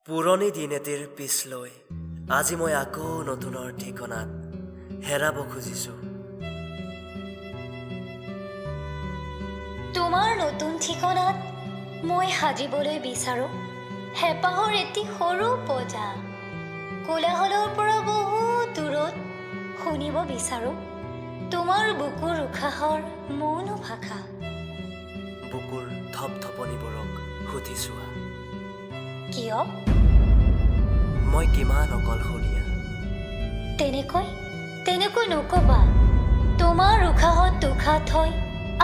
পুৰণি দিন এটিৰ পিছ লৈ আজি মই আকৌ নতুনৰ ঠিকনাত হেৰাব খুজিছোঁ। তোমাৰ নতুন ঠিকনাত মই সাজিবলৈ বিচাৰোঁ হেঁপাহৰ এটি সৰু পজা। কোলাহলৰ পৰা বহু দূৰত শুনিব বিচাৰোঁ তোমাৰ বুকুৰ উশাহৰ মৌন ভাষা। বুকুৰ ধপধপনিবোৰক সুধি চোৱা। কিয়? মই কিমান অকলশৰীয়া। তেনেকৈ তেনেকৈ নকবা। তোমাৰ উশাহত উশাহ থৈ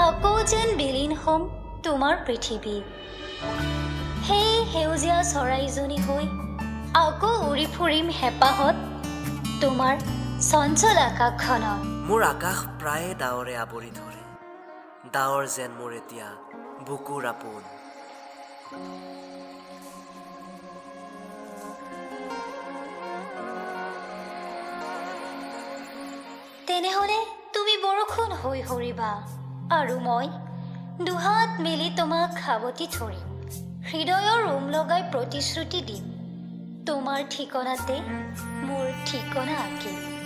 আকৌ যেন বিলীন হ'ম তোমাৰ পৃথিৱীত। সেই সেউজীয়া চৰাইজনী হৈ আকৌ উৰি ফুৰিম হেঁপাহত তোমাৰ চঞ্চল আকাশখনত। মোৰ আকাশ প্ৰায়ে ডাৱৰে আৱৰি ধৰে। ডাৱৰ যেন মোৰ এতিয়া বুকুৰ আপোন। তেনেহ'লে তুমি বৰষুণ হৈ সৰিবা আৰু মই দুহাত মেলি তোমাক সাৱটি ধৰিম। হৃদয়ৰ উম লগাই প্ৰতিশ্ৰুতি দিম, তোমাৰ ঠিকনাতে মোৰ ঠিকনা আঁকিম।